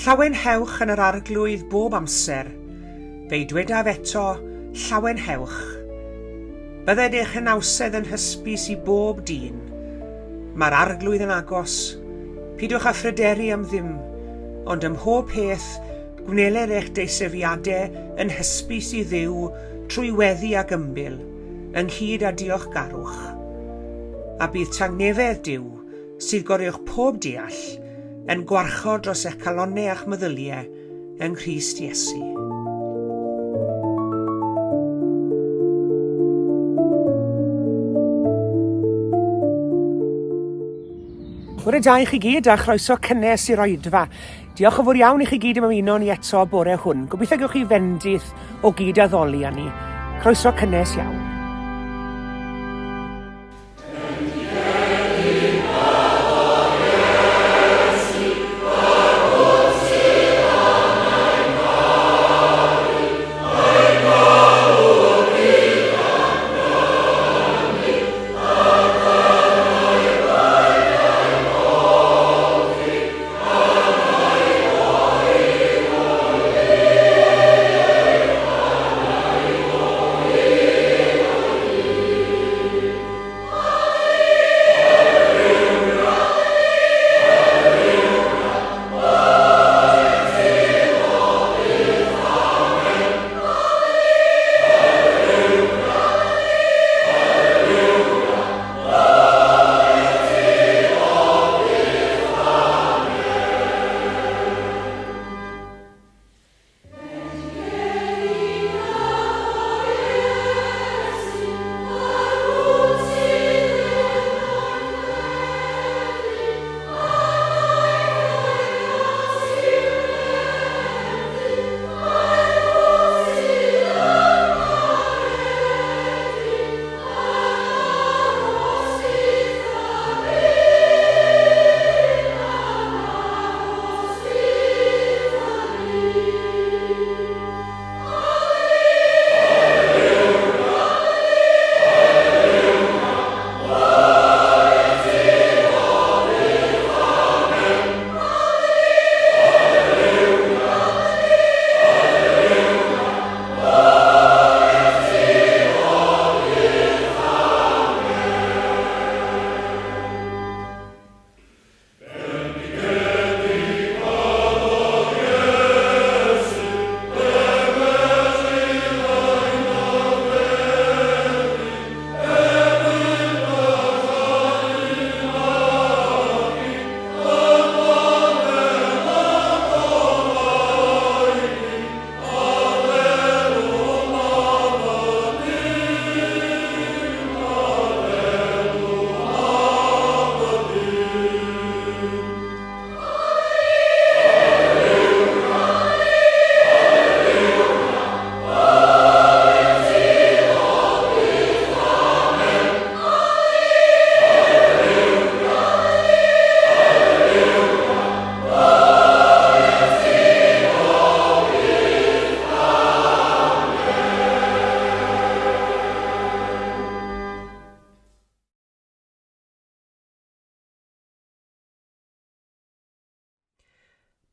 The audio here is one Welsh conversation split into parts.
Llawenhewch yn yr Arglwydd bob amser. Fe'i dwedaf eto, llawenhewch. Bydded eich hynawsedd yn hysbys i bob dyn. Mae'r Arglwydd yn agos. Pidwch â phryderu am ddim, ond ym mhob peth, gwneler eich deisefiadau yn hysbys i Dduw trwy weddi ac ymbil, ynghyd â diolchgarwch. A bydd tangnefedd Duw, sydd goruwch pob deall, yn gwarchod dros eich calonnau a'ch meddyliau yng Nghrist Iesu. Bore da i chi gyd a chroeso cynnes i'r oedfa. Diolch yn fawr iawn i chi gyd am ymuno ni eto bore hwn. Gobeithio gewch chi fendith o gyd addoli â ni. Croeso cynnes iawn.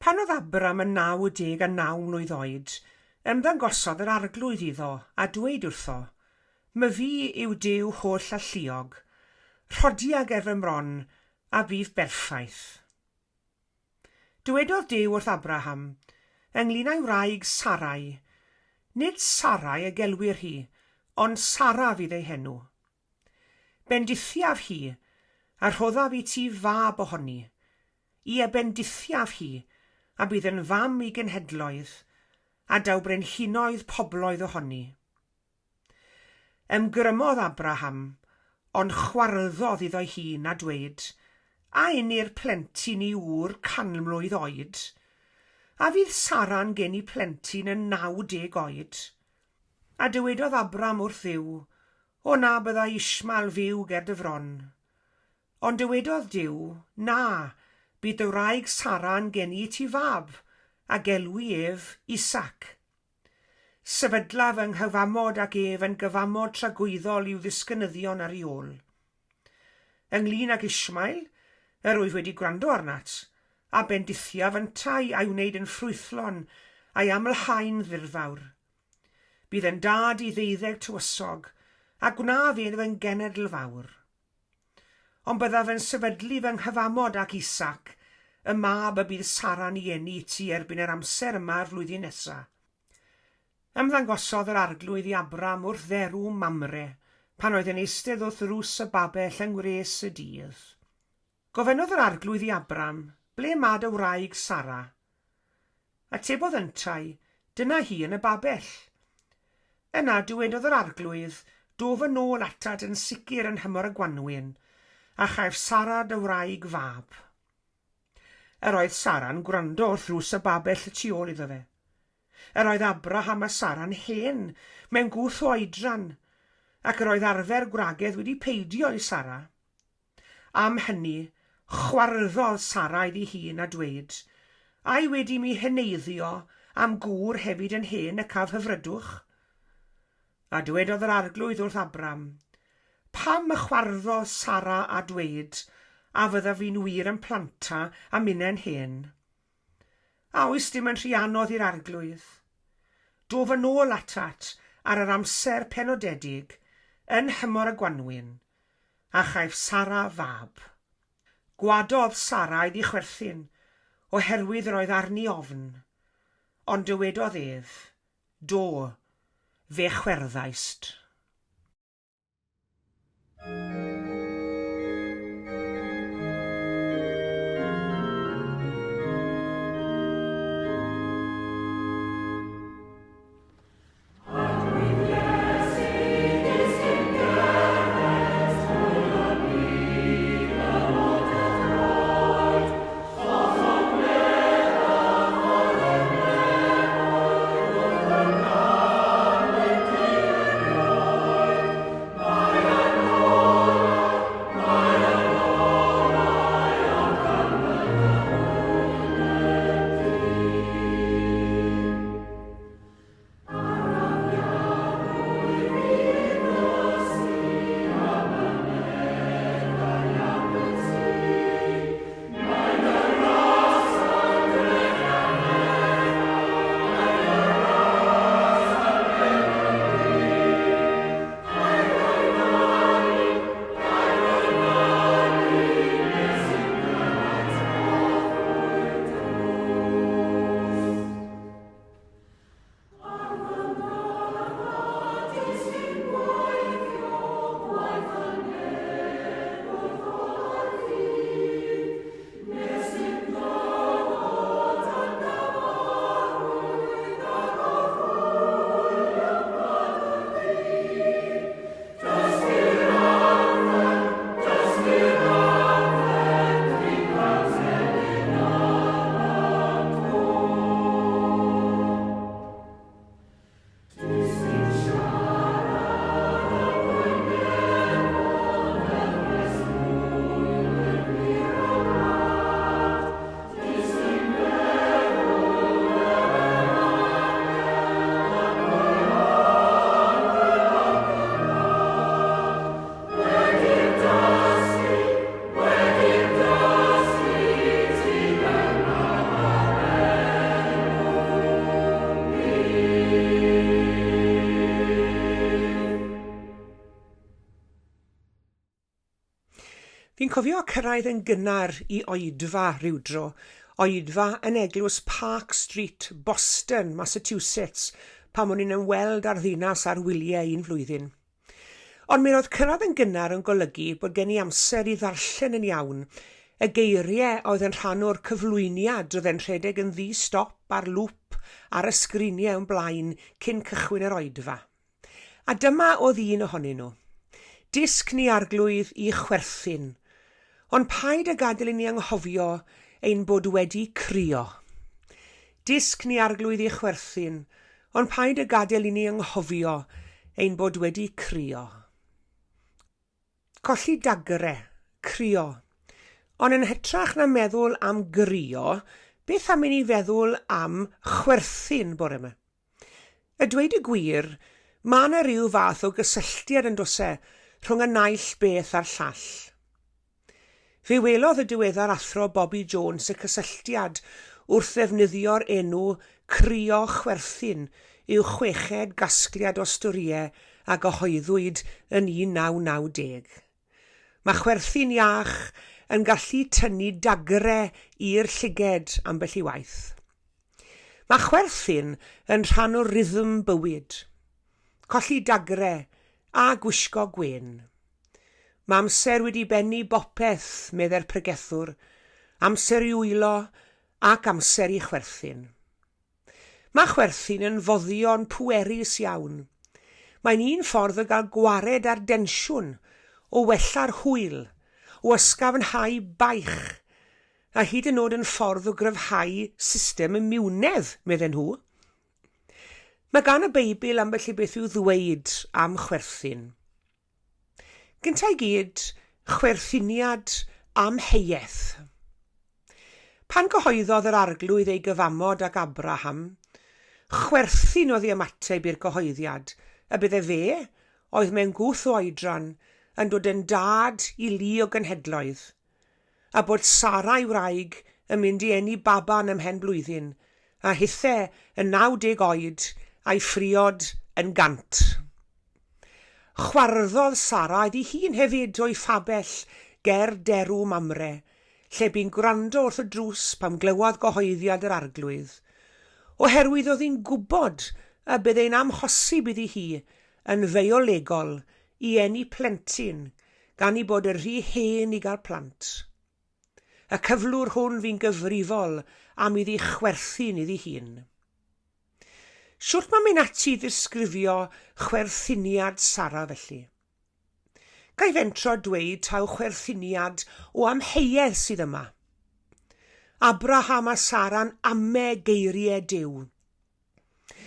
Pan oedd Abram yn 99 mlwydd oed, ymddangosodd yr Arglwydd iddo a dweud wrtho, Myfi yw Duw holl alluog, rhodia ger fy mron, a bydd berffaith. Dywedodd Duw wrth Abraham, ynglŷn â'i wraig Sarai, Nid Sarai y gelwir hi, ond Sara fydd ei henw. Bendithiaf hi, a rhoddaf i ti fab ohoni. Ie, bendithiaf hi, a bydd yn fam i genhedloedd, a daw brenhinoedd pobloedd ohoni. Ymgrymodd Abraham, ond chwarddodd iddo'i hun a dweud, A enir plentyn i ŵr canmlwydd oed? A fydd Sara'n geni plentyn yn 90 oed? A dywedodd Abram wrth Dduw, O na byddai Ishmael fyw ger dy fron. Ond dywedodd Duw, Na, bydd dy wraig Sara'n geni i ti fab, a gelwi ef Isaac. Sefydlaf fy nghyfamod ag ef yn gyfamod tragwyddol i'w ddisgynyddion ar ei ôl. Ynglŷn ag Ishmael, yr wyf wedi gwrando arnat, A bendithiaf yntau a'i wneud yn ffrwythlon, a'i amlhau'n ddirfawr. Bydd yn dad i ddeuddeg tywysog, a gwnaf ef yn genedl fawr. Ond byddaf yn sefydlu fy nghyfamod ag Isaac, y mab y bydd Sara'n ei eni i ti erbyn yr amser yma'r flwyddyn nesa. Ymddangosodd yr Arglwydd i Abram wrth dderw Mamre, pan oedd yn eistedd wrth ddrws y babell yng ngwres y dydd. Gofynnodd yr Arglwydd i Abram, Ble mae dy wraig Sara? Atebodd yntau, Dyna hi yn y babell. Yna dywedodd yr Arglwydd, Dof yn ôl atat yn sicr yn nhymor y gwanwyn, a chaiff Sara dy wraig fab. Yr oedd Sara'n gwrando wrth ddrws y babell y tu ôl iddo fe. Yr oedd Abraham a Sara'n hen, mewn gwth o oedran, ac yr oedd arfer gwragedd wedi peidio i Sara. Am hynny, chwarddodd Sara iddi hun a dweud, Ai wedi mi heneiddio a'm gŵr hefyd yn hen y caf hyfrydwch? A dywedodd yr Arglwydd wrth Abram, Pam y chwarddodd Sara a dweud, A fyddaf fi'n wir yn planta a minnau'n hen? A oes dim yn rhy anodd i'r Arglwydd? Dof yn ôl atat ar yr amser penodedig yn nhymor y gwanwyn, a chaiff Sara fab. Gwadodd Sara iddi chwerthin, oherwydd yr oedd arni ofn. Ond dywedodd ef, Do, fe chwerddaist. Fi'n cofio cyrraedd yn gynnar i oedfa rhywdro, oedfa yn eglwys Park Street, Boston, Massachusetts, pan o'n i'n ymweld â'r ddinas ar wyliau un flwyddyn. Ond mi roedd cyrraedd yn gynnar yn golygu bod gen i amser i ddarllen yn iawn y geiriau oedd yn rhan o'r cyflwyniad oedd e'n rhedeg yn ddi-stop ar lŵp ar y sgriniau o'm blaen cyn cychwyn yr oedfa. A dyma oedd un ohonyn nhw. Dysg ni Arglwydd i chwerthin, ond paid â gadael i ni anghofio ein bod wedi crio. Dysg ni Arglwydd i chwerthin, Ond paid â gadael i ni anghofio ein bod wedi crio. Colli dagre, crio. Ond yn hytrach na meddwl am grio, beth am i ni feddwl am chwerthin bore yma? A dweud y gwir, mae yna rhyw fath o gysylltiad yn does e rhwng y naill beth a'r llall. Fe welodd y diweddar Athro Bobi Jones y cysylltiad wrth ddefnyddio'r enw Crio Chwerthin i'w chweched gasgliad o storïau a gyhoeddwyd yn 1990. Mae chwerthin iach yn gallu tynnu dagre i'r llyged ambell i waith. Mae chwerthin yn rhan o rythm bywyd. Colli dagre a gwisgo gwên. Mae amser wedi bennu bopeth, meddai'r pregethwr, amser i wylo ac amser i chwerthin. Mae chwerthin yn foddion pwerus iawn. Mae'n un ffordd o gael gwared ar densiwn, o wella'r hwyl, o ysgafnhau baich, a hyd yn oed yn ffordd o gryfhau system imiwnedd, medden nhw. Mae gan y Beibl ambell i beth i'w ddweud am chwerthin. Gynta i gyd, chwerthiniad amheuaeth. Pan gyhoeddodd yr Arglwydd ei gyfamod ag Abraham, chwerthin oedd ei ymateb i'r cyhoeddiad y bydde fe, oedd mewn gwth o oedran, yn dod yn dad i lu o genhedloedd, a bod Sara ei wraig yn mynd i eni baban ymhen blwyddyn, a hithe yn 90 oed a'i phriod yn gant. Chwarddodd Sara iddi hun hefyd o'i phabell ger derw Mamre, lle bu'n gwrando wrth y drws pan glywodd gyhoeddiad yr Arglwydd, oherwydd oedd hi'n gwybod y byddai'n amhosib iddi hi, yn feiolegol, i eni plentyn, gan ei bod yn rhy hen i gael plant. Y cyflwr hwn fu'n gyfrifol am iddi chwerthin iddi hun. Shwt mae'n mynd ati i ddisgrifio chwerthiniad Sara felly? Ga i fentro dweud taw chwerthiniad o amheuaeth sydd yma. Abraham a Sara'n ame geiriau Duw.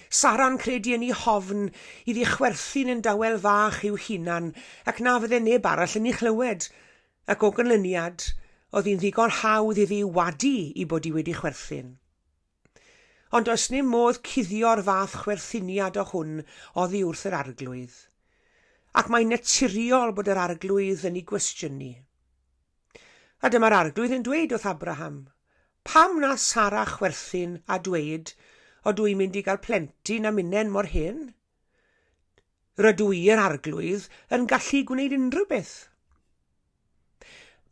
Sara'n credu yn ei hofn iddi chwerthin yn dawel fach i'w hunan ac na fydde neb arall yn ei chlywed, ac o ganlyniad, oedd hi'n ddigon hawdd iddi wadu i bod hi wedi chwerthin. Ond does dim modd cuddio'r fath chwerthiniad o hwn oddi wrth yr Arglwydd. Ac mae'n naturiol bod yr Arglwydd yn ei gwestiynu. A dyma'r Arglwydd yn dweud wrth Abraham, Pam na Sara chwerthin a dweud, Odw i'n mynd i gael plentyn a minnen mor hen? Rydw i, yr Arglwydd, yn gallu gwneud unrhyw beth.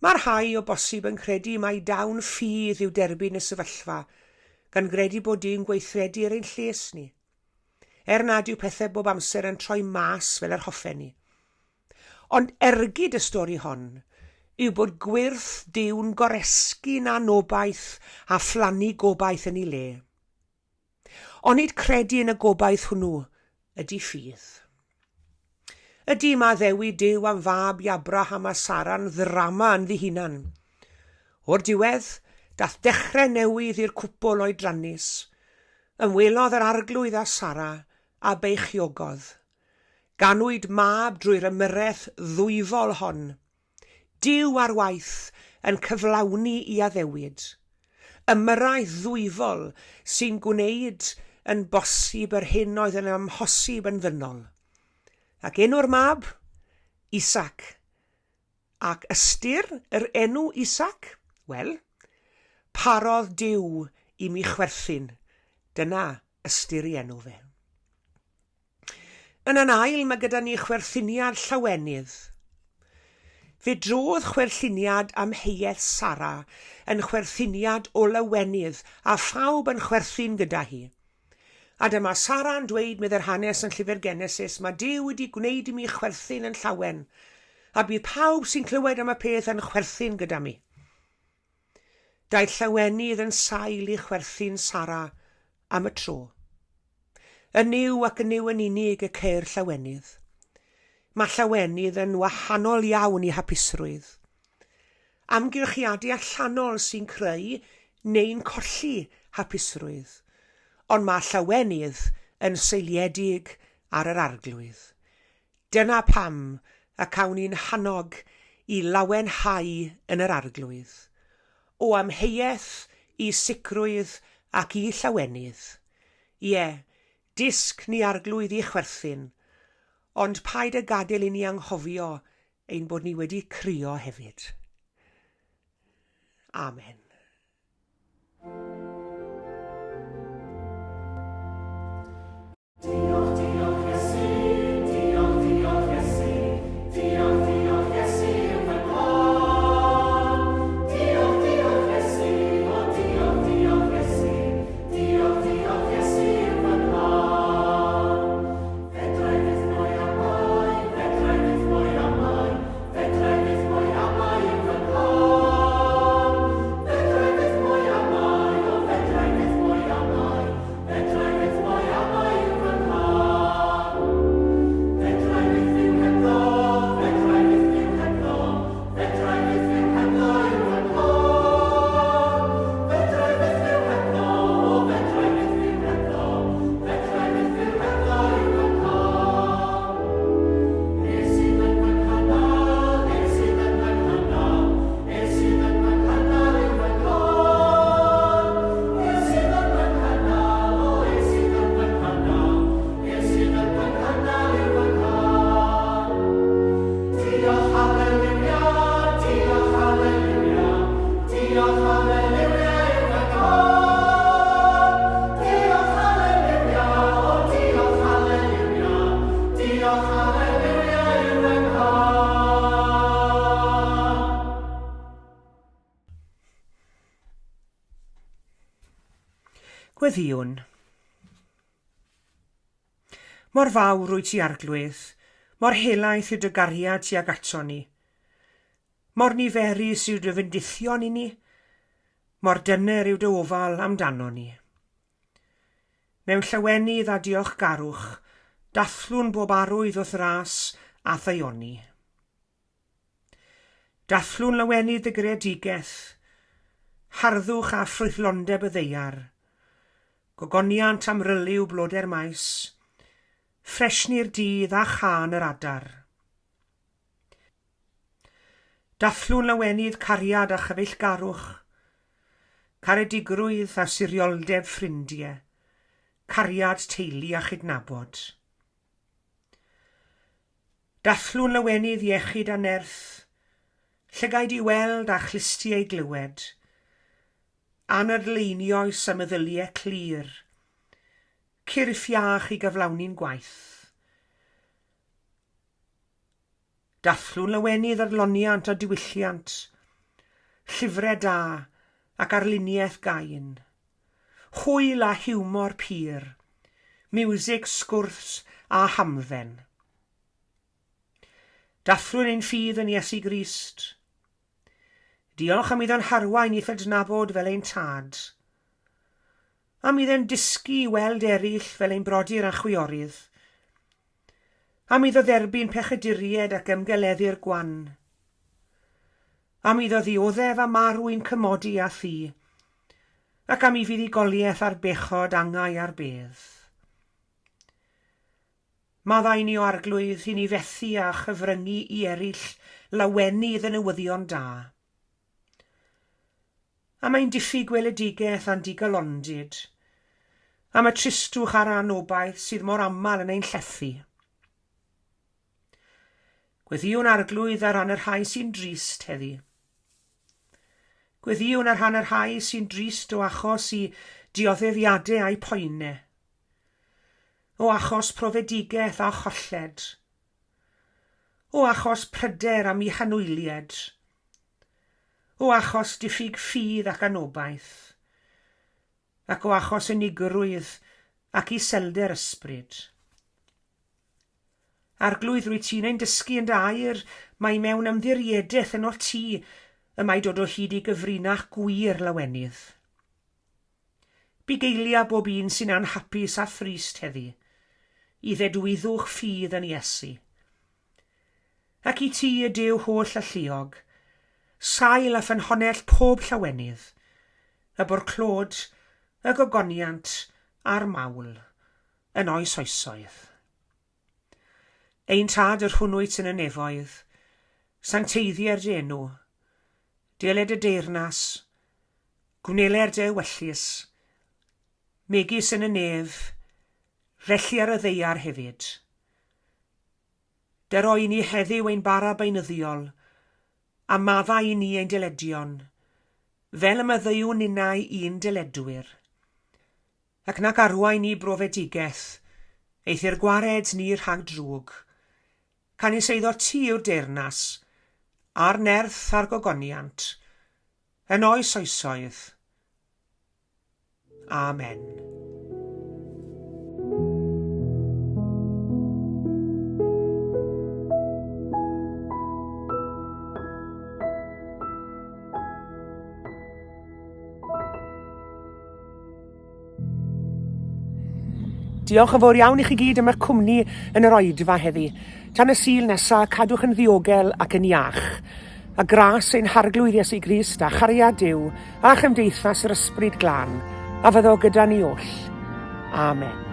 Mae rhai o bosib yn credu mai dawn ffydd yw derbyn y sefyllfa, gan gredu bod Duw'n gweithredu er ein lles ni, er nad yw pethau bob amser yn troi mas fel yr hoffen ni. Ond ergyd y stori hon yw bod gwyrth Duw'n goresgyn anobaith a phlannu gobaith yn ei le. Onid credu yn y gobaith hwnnw ydy ffydd? Ydy, mae addewid Duw am fab i Abraham a Sara'n ddrama ynddi hunan. O'r diwedd, daeth dechrau newydd i'r cwpwl oedrannus. Ymwelodd yr Arglwydd â Sara a beichiogodd. Ganwyd mab drwy'r ymyrraeth ddwyfol hon. Duw ar waith yn cyflawni i addewid. Ymyrraeth ddwyfol sy'n gwneud yn bosib yr hyn oedd yn amhosib yn ddynol. Ac enw'r mab? Isaac. Ac ystyr yr enw Isaac? Wel, parodd Duw i mi chwerthin. Dyna ystyr ei enw fe. Yn yn ail, mae gyda ni chwerthiniad llawenydd. Fe drodd chwerthiniad amheuaeth Sara yn chwerthiniad o lawenydd a phawb yn chwerthin gyda hi. A dyma Sara'n dweud, meddai'r hanes yn Llyfr Genesis, mae Duw wedi gwneud i mi chwerthin yn llawen, a bydd pawb sy'n clywed am y peth yn chwerthin gyda mi. Daeth llawenydd yn sail i chwerthin Sara am y tro. Yn Nuw ac yn Nuw yn unig y ceir llawenydd. Mae llawenydd yn wahanol iawn i hapusrwydd. Amgylchiadau allanol sy'n creu neu'n colli hapusrwydd, ond mae llawenydd yn seiliedig ar yr Arglwydd. Dyna pam y cawn ni'n hannog i lawenhau yn yr Arglwydd, o amheuaeth i sicrwydd ac i llawenydd. Ie, dysg ni Arglwydd i chwerthin, ond paid â gadael i ni anghofio ein bod ni wedi crio hefyd. Amen. Diolch, diolch Iesu, diolch, diolch Iesu, diolch, diolch Iesu yw fy nghân. Diolch, diolch Iesu, o diolch, diolch Iesu, diolch, diolch Iesu yw fy nghân. Fedrai fyth mwy amau, fedrai fyth mwy amau, fedrai fyth mwy amau yw fy nghân. Fedrai fyth mwy amau, o fedrai fyth mwy amau, Fedrai fyth mwy amau yw fy nghân. Fedrai fyth fyw hebddo, fedrai fyth fyw hebddo, fedrai fyth fyw hebddo yw fy nghân. Fedrai fyth fyw hebddo, o fedrai fyth fyw hebddo, fedrai fyth fyw hebddo yw fy nghân. Ef sydd yn fy nghynnal, ef sydd yn fy nghynnal, Ef sydd yn fy nghynnal yw fy nghân. Ef sydd yn fy nghynnal, o ef sydd yn fy nghynnal, ef sydd yn fy nghynnal yw fy nghân. Diolch haleliwia, diolch haleliwia, diolch haleliwia yw fy nghân. Diolch haleliwia, o diolch haleliwia, diolch haleliwia yw fy nghân. Gweddïwn. Mor fawr wyt ti, Arglwydd, mor helaeth yw dy gariad tuag ato ni. Mor niferus yw dy fendithion i ni, mor dyner yw dy ofal amdano ni. Mewn llawenydd a diolchgarwch, dathlwn bob arwydd wrth ras a thaioni. Dathlwn lawenydd dy greadigaeth, harddwch a ffrwythlondeb y ddaear, gogoniant amryliw blodau'r maes, ffresni'r dydd a chân yr adar. Dathlwn lawenydd cariad a chyfeillgarwch, caredigrwydd a sirioldeb ffrindie, cariad teulu a chydnabod. Dathlwn lawenydd iechyd a nerth, llygaid i weld a chlustiau i glywed, anadleinioes a meddyliau clir, cyrff iach i gyflawni'n gwaith. Dathlwn lawenydd adloniant a diwylliant, llyfrau da ac arluniaeth gain, hwyl a hiwmor pur, miwsig, sgwrs a hamdden. Dathlwn ein ffydd yn Iesu Grist. Diolch am iddo'n harwain i'th adnabod fel ein Tad. Am iddo'n dysgu i weld eraill fel ein brodyr a chwiorydd. Am iddo dderbyn pechaduriaid ac ymgeleddu'r gwan. Am iddo ddioddef a marw i'n cymodi â thi, ac am i fuddugoliaeth ar bechod angau a'r bedd. Maddau ni o Arglwydd i ni fethu â chyfryngu i eraill lawenydd y newyddion da. Am ein diffyg gweledigaeth a'n digalondid, am y tristwch a'r anobaith sydd mor aml yn ein llethu. Gweddïwn Arglwydd ar ran y rhai sy'n drist heddi. Gweddïwn ar rhan y rhai sy'n drist o achos i dioddefiadau a'u poenau, o achos profedigaeth a cholled, o achos pryder am eu hanwyliaid, o achos diffyg ffydd ac anobaith, ac o achos unigrwydd ac iselder ysbryd. Arglwydd, rwyt ti'n ein dysgu yn dy air mai mewn ymddiriedaeth ynot ti y mae dod o hyd i gyfrinach gwir lawenydd. Bugeilia bob un sy'n anhapus a thrist heddi, i ddedwyddwch ffydd yn Iesu. Ac i ti, y Duw holl alluog, sail a ffynhonnell pob llawenydd, y bo'r clod, y gogoniant, a'r mawl, yn oes oesoedd. Ein Tad yr hwn wyt yn y nefoedd, sancteiddier dy enw, deled dy deyrnas, gwneler dy ewyllys, megis yn y nef, felly ar y ddaear hefyd. Dero i ni heddiw ein bara beunyddiol, a maddau i ni ein dyledion, fel y maddeuwn ninnau i'n dyledwyr. Ac nac arwain ni brofedigaeth, eithr gwared ni rhag drwg. Canys eiddo ti yw'r deyrnas, a'r nerth a'r gogoniant, yn oes oesoedd. Amen. Diolch yn fawr iawn i chi gyd am eich cwmni yn yr oedfa heddi. Tan y Sul nesa, cadwch yn ddiogel ac yn iach. A gras ein Harglwydd Iesu Grist a chariad Duw a chymdeithas yr Ysbryd Glân a fyddo gyda ni oll. Amen.